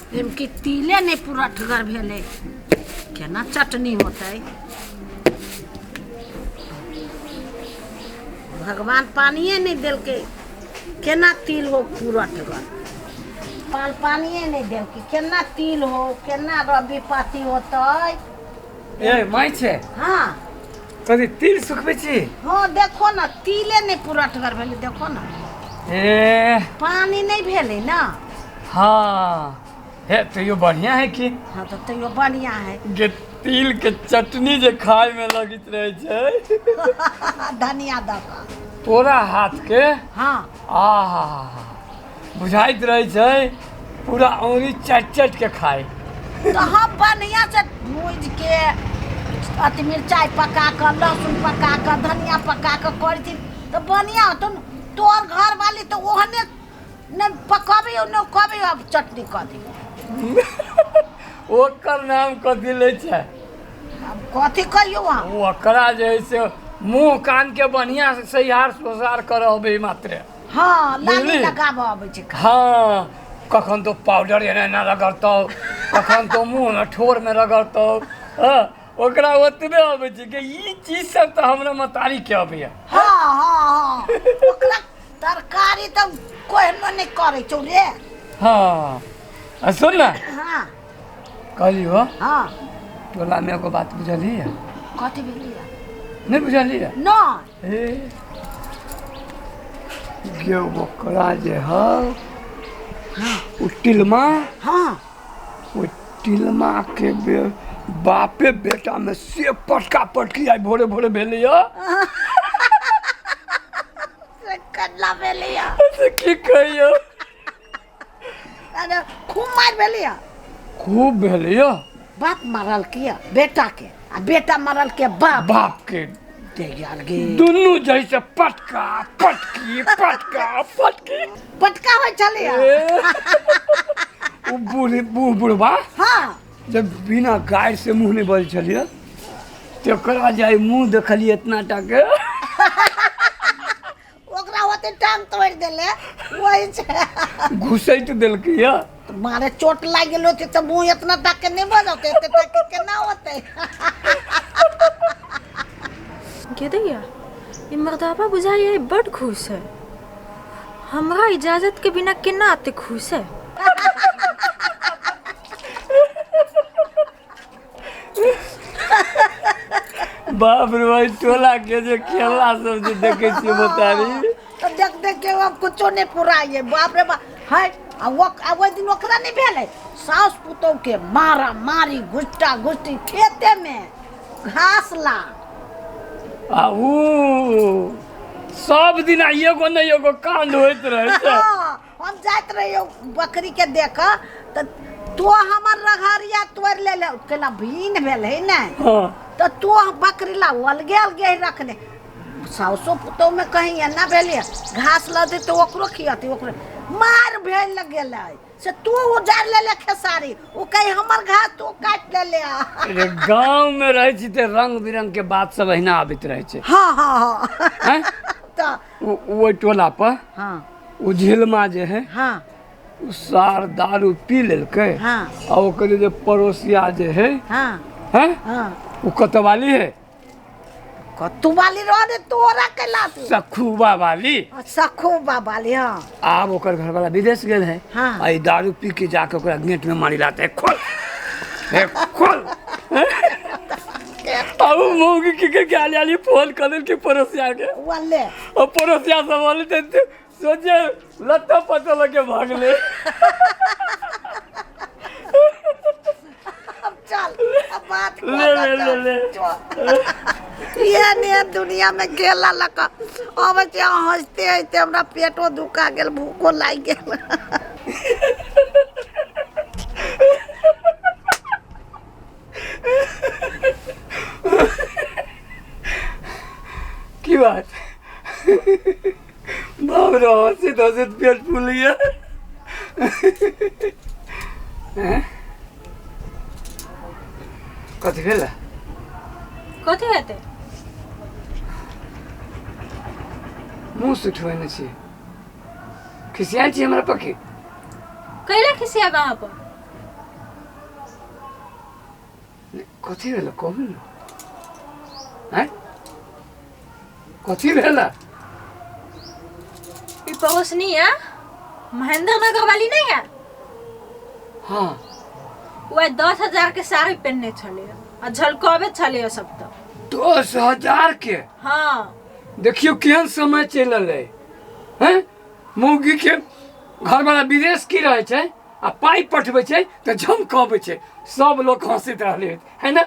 एहिमे कि तिले नहि पुरठगर भेलै, केना चटनी होतै? भगवान पानिए नहि देलकै, केना तिल हो पुरठगर? पानिए नहि देलकै, केना तिल हो, केना रबी पाती होतै? ए माय छै। हाँ। कथी तिल सुखबै छी? हाँ, देखो ना, तिले नहि पुरठगर भेलै, देखो ना। ए पानी नहि भेलै ना। हाँ, हे तैयो बढ़िया है की। हाँ, तऽ तैयो बढ़िया है। गे तिल के चटनी जे खाय में लगैत रहे छै। धनिया दऽ कऽ। तोरा हाथ के। हाँ। आहा, बुझाइत रहै छै पूरा औरी चाटि चाटि के खाय। तऽ हम बढ़िया से भूजि के अथी मिरचाइ पका कऽ, लहसुन पका कऽ, धनिया पका कऽ करै छी तऽ बढ़िया होतौ ने। तोहर घरवाली तऽ ओहने नहि पकबियौ, नहि कहबियौ, आब चटनी कऽ दियौ। ओकर नाम कथी लै छै? आब कथी कहियौ अहाँ? ओकरा जे है से मुँह कान के बढ़िया से सैहार सोसार करऽ अबै मात्रे। हाँ, लाली बुझली? लगाबऽ अबै छै। हाँ, कखन तो पाउडर एना एना रगड़तौ, कखन तो मुँह में ठोर में रगड़तौ। हाँ, ओकरा ओतबे अबै छै कि ई चीज सब तऽ हमरा महतारी के अबैया। हाँ हाँ हाँ, ओकरा तरकारी तऽ कोहनो नहि करै छौ रे। हाँ, आ सुन ना। हाँ। कहलियो। हाँ। टोला में एगो बात बुझलियै? कथी भेलियै? नहि बुझलियै? नहि। ए गे, ओकरा जे हौ ओ टिलमा। हाँ। ओ टिलमा के बापे बेटा में से पटका पटकी आइ भोरे भोरे भेलैया। से कन्ना भेलैया? से की कहियौ। अरे खूब मारि भेलैया। खूब भेलैया। बाप मारल किया बेटा के आ बेटा मारल के बाप? बाप के। दे यार गे। दुनू जैसे पटका पटकी पटका पटकी। पटका होइ छलैया। ए, ओ बूढ़ बूढ़ बुढ़बा। हाँ। जब बिना गाय से मुँह नहि बजै छलियै तकरा जाय मुँह देखलियै इतना टा के। ओकरा ओते टांग तोड़ि देले वही छै। घुसैत देलकै या। तऽ मारे चोट लागि गेल होतै तऽ मुँह इतना टा के नहि बजतै, एते टा के केना होतै? गे दैया, ई मर्दाबा बुझाइए बड खुश है। हमरा इजाजत के बिना केना एते खुश है? बाप रे भाई, टोला के जे खेला सब जे देखे छियै बतारी। तऽ देख देख के अब कुछो नहि पुराइए। बाप रे बाप है। आ वो आ ओहि दिन ओकरा नहि भेलै, साउस पुतोह के मारा मारी, घुट्टा घुट्टी खेते में घास ला। आ ऊ सब दिन एगो ने एगो कांड होइत रहै छै। हाँ, हम जाइत रहियो बकरी के देख तऽ तो हमर रघरिया तोड़ि ले ले केना भीन भेल है ने। हाँ। तऽ तो बकरी ला अलगे अलगे रखने, साउसो पुतोह में कहीं एना भेलै, घास लऽ दे तऽ ओकरो खियती, ओकरो मार भेल लग गेलै से तू उजाड़ ले ले खेसारी, ओ कहीं हमर घास तू काटि ले ले। अरे गाँव में रहै छी तऽ रंग बिरंग के बात सब अहिना आबैत रहै छै। हाँ हाँ हाँ। हैं? तऽ ओहि टोला पर हाँ। ओ झिलमा जे है। हाँ। ओ सार दारू पी लेलकै। हाँ। आ ओकर जे पड़ोसिया जे है। हाँ। हैं? हाँ। ओ कतवाली है। कत्तू वाली रह रे तोरा कैला तू? सखुबा वाली। सखुबा वाली, हाँ। आब ओकर घरवाला विदेश गेल है। हाँ। आ ई दारू पी के जाके ओकरा गेट में मारी लाते, खोल हे खोल। आ उ मौगी की के आली आली फोन कर देल के पड़ोसिया के। वाले। और पड़ोसिया सब बोले थे सोचे लत्ता पत्ता लगे भागले। अब चल, अब बात ले, ले, ले, ले। ये ने दुनिया में गेला लका अबै छै, हंसते हंसते हमरा पेटो दुखा गेल, भूखो लागि गेल। की बात बाप रे, हंसैत हंसैत पेट फूलैया। हैं? कथी भेल? कथी हेतै? मुँह सुठबेने छी, खिसियाल छी हमरा पर की? कैला खिसियाब अहाँ पर? कथी भेल कहू ने आँय कथी भेल ई पड़ोसनी है महेंद्र नगर वाली नहीं है हाँ वह 10,000 के साड़ी पहनने छले आ झलकबे छले सब तो 10,000 के हाँ देखियौ केहन समय चलि रहलै हैं मौगी के घरवाला विदेश की रहै छै आ पाइ पठबै छै तऽ झमकबै छै सब लोक हँसैत रहलै है ने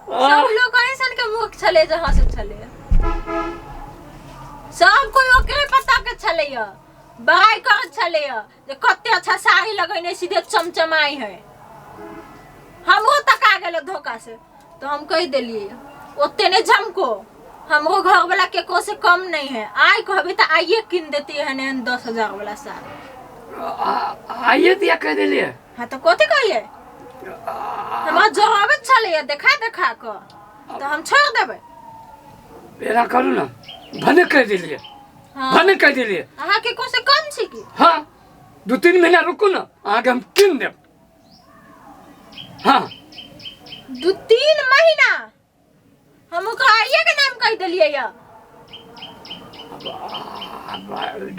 सब लोग ऐसन के मूर्ख छले जे हंसैत छले सब कोई ओकरे पता के छले बड़ाई करत छले जे कते अच्छा साड़ी लगेने सीधे चमचमाई है हमरो तक आ गेल धोखा से तो हम कह देलिए ओते नहीं झमको हमरो घर वाला केकरो से कम नहीं है आइ कहबे तो आइए किन देती है ने 10,000 वाला साड़ी आइए दिया कह देलिए हाँ तो कथी कहिए हमरा जराबे छले देखा देखा क तो हम छोड़ देबै एना करू ने भने कह देलिए हाँ भने कह देलिए अहाँ केकरो से कम छी की हाँ 2-3 महीना रुकू ने अहाँके हम कीन देब हाँ 2-3 महीना हम ओकरा आइए के नाम कह देलिए या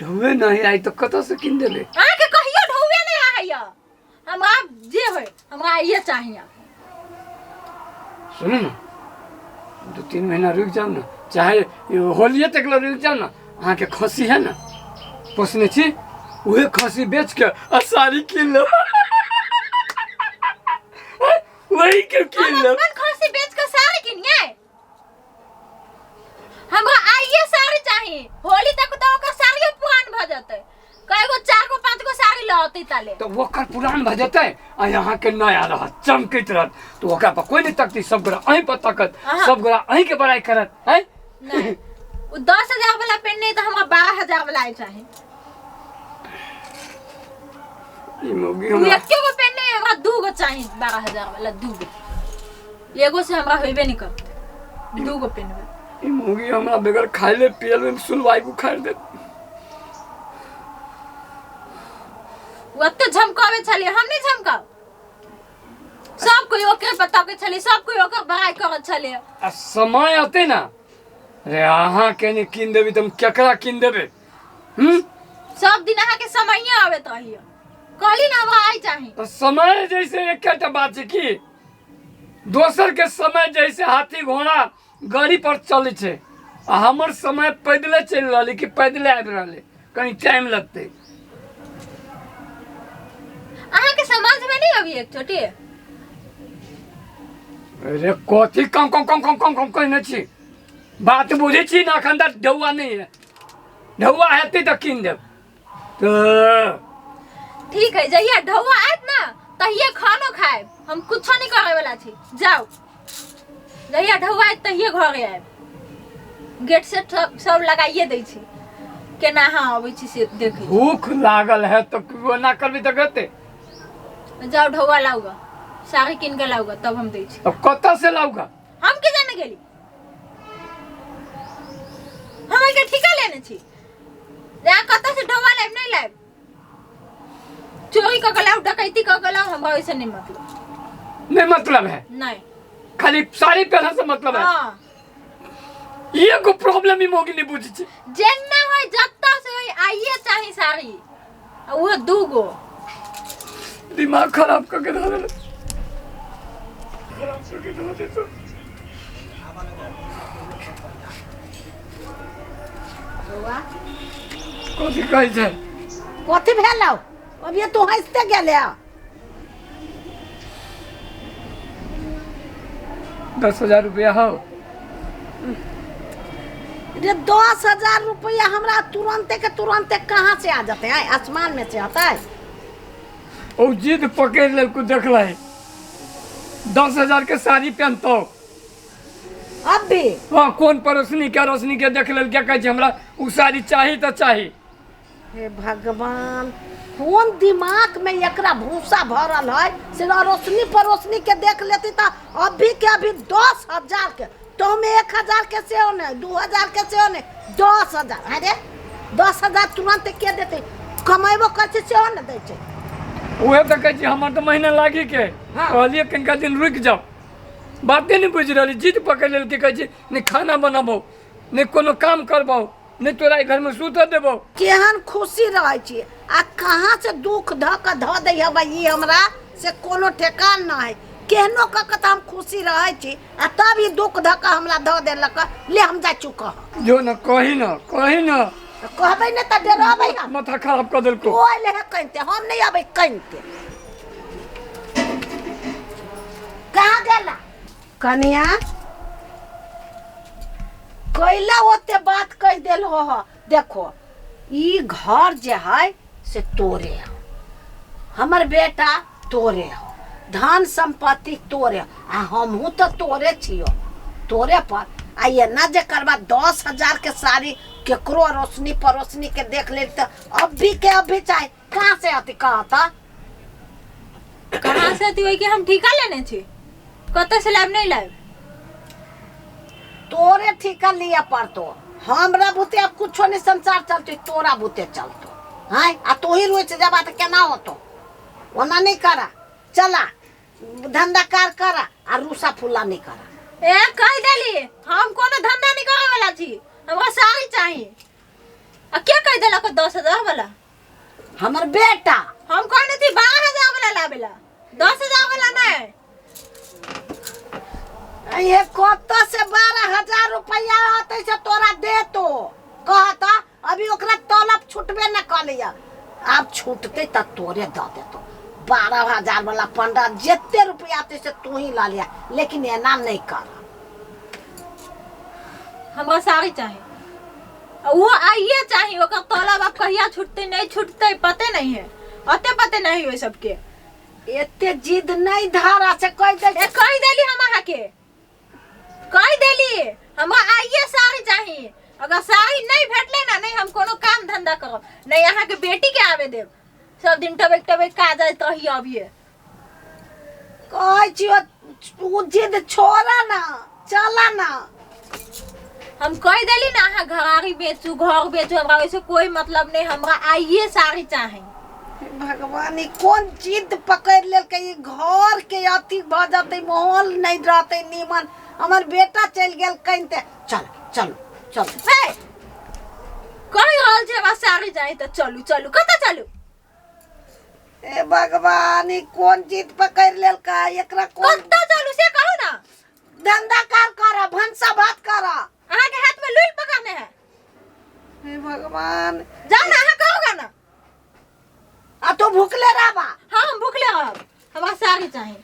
ढौए नहीं आई तो कतऽ से कीन देबै अहाँ के कहियो ढौए नहीं आइए हमरा जे होय हमरा आइए चाहिए सुनू ने 2-3 महीना रुकि जाउ ने चाहे होलिये तक लए रुकि जाउ ने अहाँके खस्सी है ने पोसने छी उहे खस्सी बेच के आ साड़ी कीन लेब वही के हम कीन लेब अपन खस्सी बेच के साड़ी किनिए हमरा आइए साड़ी चाहिए होली तक तो ओकर साड़ियो पुरान भ जतै कएगो 4 गो 5 गो साड़ी ल अतै ताले तऽ ओकर पुरान भऽ जेतै आ अहाँके नया रहत चमकैत रहत तऽ ओकरा पर कोइ नहि तकतै सब गोरा अहीं पर तकत अहाँ- सब गोरा अहींके बड़ाइ करत हैं नहीं वो 10,000 वाला पेन नहीं तो हमरा 12,000 वाला आइ चाही ई मौगी उ हमरा एको गो पेन नहीं हमरा 2 गो चाही 12,000 वाला 2 गो एगो से हमरा होइबे नहीं करतै 2 गो पेनबै ई मौगी हमरा बगैर खाइले पियले सुलवाई उखाड़ देत ओते झमकावे छलियै हम नहीं झमकाव सब कोई ओकरे बताके छलियै सब कोई ओकर बड़ाई करत छलियै आ समय अते ना रे अहाँ के नहीं कीन देबी तऽ हम केकरा कीन देबै हम्म सब दिन अहाँ के समये आबैत रहिए कहली ना हमरा आइ चाही तऽ समय जैसे एकेटा बात छै की दोसर के समय जैसे हाथी घोड़ा गाड़ी पर चलै छै आ हमर समय पैदले चलि रहलै कि पैदले आबि रहलै कनि टाइम लगतै अहाँ के समाज में नहीं अभी एक चोटी अरे कथी कम कम कम कम कम कम कहने छी बात बुझै छी ने एखन तक ढौआ नहि है ढौआ हेतै तऽ कीन देब तऽ ठीक है जहिया ढौआ आयत ना तहिये खानो खाएब हम कुछो नहीं करे वाला छी जाओ जहिया ढौआ आयत तहिये घरे आयब गेट से सब, सब लगाइए दै छी केना अहाँ अबै छी से देखै छी। भूख लागल है तऽ ओना करबै तऽ कते जाओ ढौआ लाउ ग साड़ी कीन के लाउ ग तब हम दै छी अब कतऽ से लाउ गा हम के जाने गेली हम एहिके ठीका लेने छी जे कतऽ से ढौआ लायब नहीं लायब चोरी कऽ के लाउ डकैती कऽ के लाउ हमरा ओहिसँ नहीं मतलब नहीं मतलब है नहीं खाली साड़ी पहने से मतलब है हाँ एगो प्रॉब्लम ही मोगी नहीं बुझी छी जेन्ना होय जत्ता से होय आइए चाही साड़ी आ उहो 2 गो दिमाग खराब करके धऽ देलक खराब करके धऽ देलक बौआ कथी कहै छै कथी भेलौ अभी तू हँसते गेले 10,000 रुपया हो रे 10,000 रुपया हमरा तुरंते के तुरंते कहाँ से आ जाते हैं आसमान में से आता है ओ जिद पकड़ लेलको देखलै 10,000 के साड़ी पहनतौ अब भी हाँ कोन पड़ोसनी के अड़ोसनी के देख लेल क्या कहै छै हमरा उ साड़ी चाही तऽ चाही हे भगवान कोन दिमाग में एकरा भूसा भरल है से अड़ोसनी पड़ोसनी के देख लेती तो अभी के अभी 10,000 के तो में 1,000 के सेहो नहीं 2,000 के सेहो नहीं 10,000 अरे 10,000 तुरंत के देते कमेबो करै छै सेहो ने दै छै उहे तऽ कहै छी हमर तऽ महीना लागी के हाँ। कहलियै कनिका दिन रुकि जाउ बाते नहि बुझि रहली जिद पकड़ि लेलकै कहै छै नहि खाना बनबौ नहि कोनो काम करबौ नहि तोरा एहि घरमे सुतऽ देबौ केहन खुशी रहै छी आ कहाँ से दुख धऽ कऽ धऽ दै हबै ई हमरा से कोनो ठेकान न है केहनो कऽ कऽ तऽ हम खुशी रहै छी आ तब ई दुख धऽ कऽ हमरा धऽ देलक ले हम जाइ छी कह जो न कही न कही न तऽ कहबै ने तऽ डराबै हम माथा खराब कऽ देलको तू अयले है कनिते हम नहि अबै कनिते कहाँ गेला कनिया कैला ओते बात कहि देल हो ह देखो ई घर जे है से तोरे हो हमर बेटा तोरे हो धन संपत्ति तोरे हो आ हमहूँ तऽ तोरे छियो तोरे पर आ एना जे करबा 10,000 के साड़ी केकरो अड़ोसनी पड़ोसनी के देख लेल तऽ अभी के अभी चाहे कहाँ से अथी कहता कहाँ से अथी होई कि हम ठीका लेने छी कतऽ से लायब नहीं लायब तोरे ठीका लिया पड़तो हमरा बुते अब कुछो नहीं संसार चलतो तोरा बुते चलतो हैं आ तू ही रोज जबा तो केना होतो ओना नहीं करा चला धंधा कार करा आ रूसा फूला नहीं करा ए कह देली हम कोनो धंधा नहीं करे वाला छी हमरा साड़ी चाही आ के कह देलक 10,000 वाला हमर बेटा हम कहने थी 12,000 वाला लावेला 10,000 वाला नहीं ये कत से 12,000 रुपया होते से तोरा दे तो कहता अभी ओकरा तलब छूटबे न कलिया आब छूटते त तोरे द देतो 12,000 वाला 15 जितने रुपया आते से तू ही ला लिया लेकिन एना नहीं कर हमरा साड़ी चाही आ वो आइए चाही ओकर तलब अब कहिया छूटते नहीं छूटते पते नहीं है अते पते नहीं हो सबके एते जिद नहीं धारा से कह दे ए कह देली हम अहाँ के कह देली हमरा आइए साड़ी चाही अगर साड़ी नहीं भेटले ना नहीं हम कोनो काम धंधा करब नहीं अहाँ के बेटी के आवे देब सब दिन टबेक टबेक का जाइत रही अभिये कहै छियो उ जिद छोड़ा ना चला ना हम कह देली ना अहाँ घरारी बेचू घर बेचू हमरा वैसे कोई मतलब नहीं हमरा आइए साड़ी चाही भगवान ई कोन जिद पकड़ लेलकै ई घर के अथी भऽ जेतै माहौल नहीं रहतै नीमन हमर बेटा चलि गेल कनिते चल चल चल हे कहि रहल छै हमरा साड़ी चाही तऽ चलू चलू कतऽ चलू हे भगवान ई कोन जिद पकड़ लेलकै एकरा कोन कतऽ चलू से कहू ना धंधा कार कर भनसा भात कर अहाँ के हाथ में लुल पकड़ने है हे भगवान जाओ ना अहाँ कहोगा ना आ तू भूखले रहबा हाँ हम भूखले रहब हमरा साड़ी चाही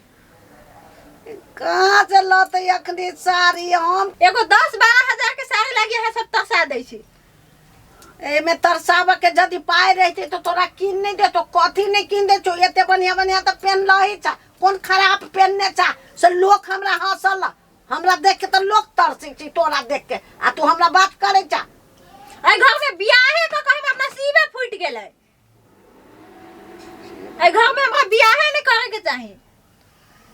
कहाँ से लतै अखनी साड़ी हम एगो 10-12 हजार के साड़ी लागी अहाँ सब तरसा दै छी एहिमे तरसाबऽ के यदि पाइ रहितै तऽ तोरा कीन नहि देतौ कथी नहि कीन दै छौ एते बढ़िआँ बढ़िआँ तऽ पेन्हलही छा कोन खराब पेन्हने छा से लोक हमरा हँसल हमरा देख के तऽ लोक तरसै छै तोरा देख के आ तू हमरा बात करै छा एहि घर में बियाहे कऽ के हमर नसीबे फूटि गेलै एहि घर में हमरा बियाहे नहि करे के चाही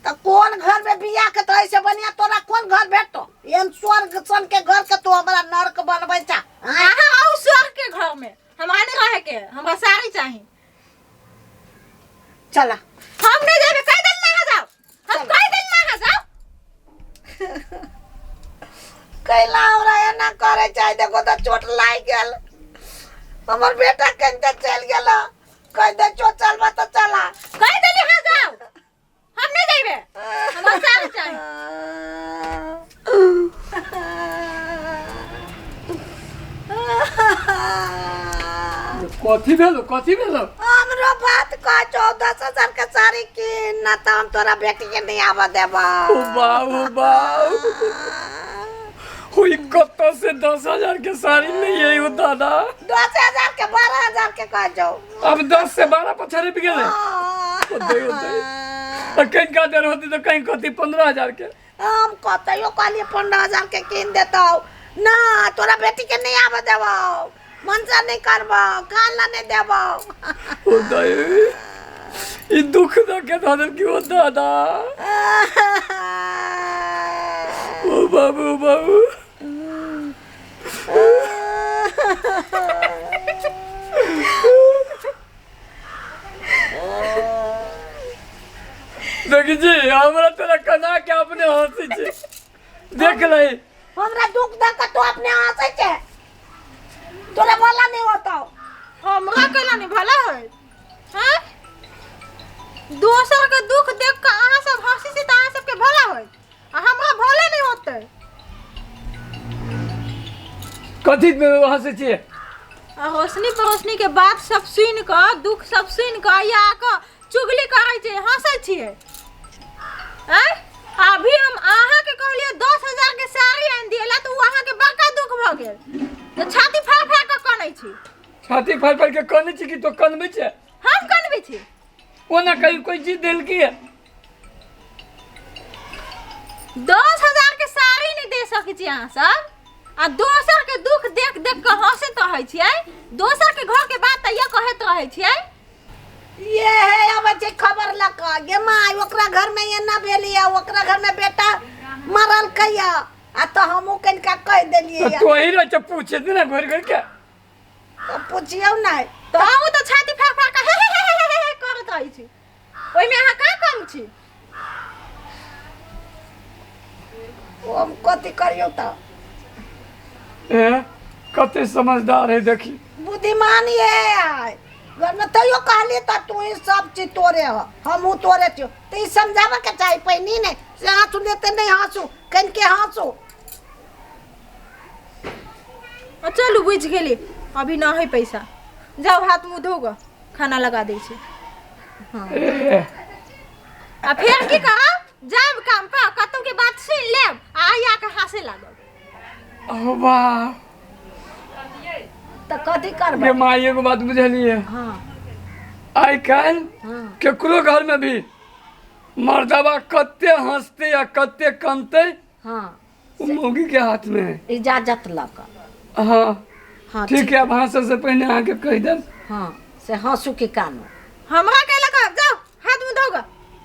तऽ कोन घर में बियाह के तऽ ऐसे बढ़िया तोरा कोन घर भेटतो एहन स्वर्ग सन के घर के तू हमरा नर्क बनबै छा आँय? अहाँ आउ स्वर्ग के घर में हमरा नहीं रहे के हमरा साड़ी चाही चला हम नहीं जाबे कह देल ना जाओ हम कह देल ना जाओ कैला हमरा एना करे चाहे देखो तऽ चोट लागि गेल हमर बेटा कनिते चलि गेल कह दे चो चलबा तऽ चला कह देली हाँ जाओ हम नहीं जाबे हमरा साड़ी चाही कथी भेलो कथी भेलो हमरो बात कह छौ 10,000 के साड़ी कीन ना तऽ हम तोरा बेटी के नहीं आबऽ देबऽ ओ बाबू बाबू हुई कत्तो से 10,000 के साड़ी नहीं है वो दादा 10,000 के 12,000 के कह छौ अब 10 से 12 पछाड़ी भी गेले होते होते आ कहीं का देर होती तो कहीं कहती 15,000 के हम कतयो कहलिए 15,000 के कीन देतौ ना तोरा बेटी के नहीं आबऽ देबौ मनसा नहीं करबौ कान ला नहीं देबौ ओ दाई ई दुख द के धऽ देलकी ओ दादा ओ बाबू बाबू देखी जी हमरा तोरा कना के अपने हंसी छै देख ले हमरा दुख दऽ कऽ तू अपने हंसै छै तोरा भला नहीं होता हमरा कैला नहीं भला है हैं दोसर के दुख देख के अहाँ सब हंसी से तऽ अहाँ सबके भला होय आ हमरा भले नहीं होते कथी में हंसै छियै आ रोशनी पड़ोसनी के बात सब सुनि कऽ दुख सब सुनि कऽ या कऽ चुगली करै छै हंसै छियै आँय अभी हम अहाँके कहलियै 10,000 के साड़ी आनि दियै ला तऽ ओ अहाँके बड़का दुख भऽ गेल तऽ छाती फाड़ फाड़ कऽ कनै छी छाती फाड़ फाड़ के कनै छी कि तो कनबै छै हम कनबै छी ओना कहीं कोई चीज देलकी है 10,000 के साड़ी नहीं दे सकै छी अहाँ सब आ दोसर के दुख देख देख के हंसैत रहै छियै दोसर के घर के बात तैयो कहैत रहै छियै ये है अबै छै खबर लऽ कऽ गे माय ओकरा घर में एना भेलैया ओकरा घर में बेटा मरल कैया आ तऽ हमहूँ कनिका कहि देलियै तो ही रह छै पूछे ना घुरि घुरि के तऽ पुछियौ नहि तऽ हमहूँ तऽ छाती फाड़ फाड़ के हे हे हे हे हे हे करैत रहै छी ओहिमे अहाँ का कम छी हम कथी करियौ तऽ ए कते समझदार है देखी बुद्धिमान ये आय घरमे तैयो कहली तऽ तू ही सब चीज तोरे ह हमहूँ तोरे छियौ तऽ ई समझाबऽके चाही पहिनी ने से हँसू लेते नहि हँसू कनिके हँसू आ चलू बुझि गेली अभी न है पैसा जाउ हाथ मुँह धो गऽ खाना लगा दै छी ए आ फेर की करब जायब काम पर कतौ के बात सुनि लेब आ आइ आके हँसे लागब ओ वाह तऽ कथी करबै गे माँ एगो बात बुझलिए हँ आइ काल्हि हँ केकरो घर में भी मर्दबा कते हंसते या कते कनते हँ ओ मौगी के हाथ में है इजाजत लऽ कऽ हाँ हँ ठीक है अब हंसे से पहले अहाँके कहि देब हँ से हँसू की कानू हमरा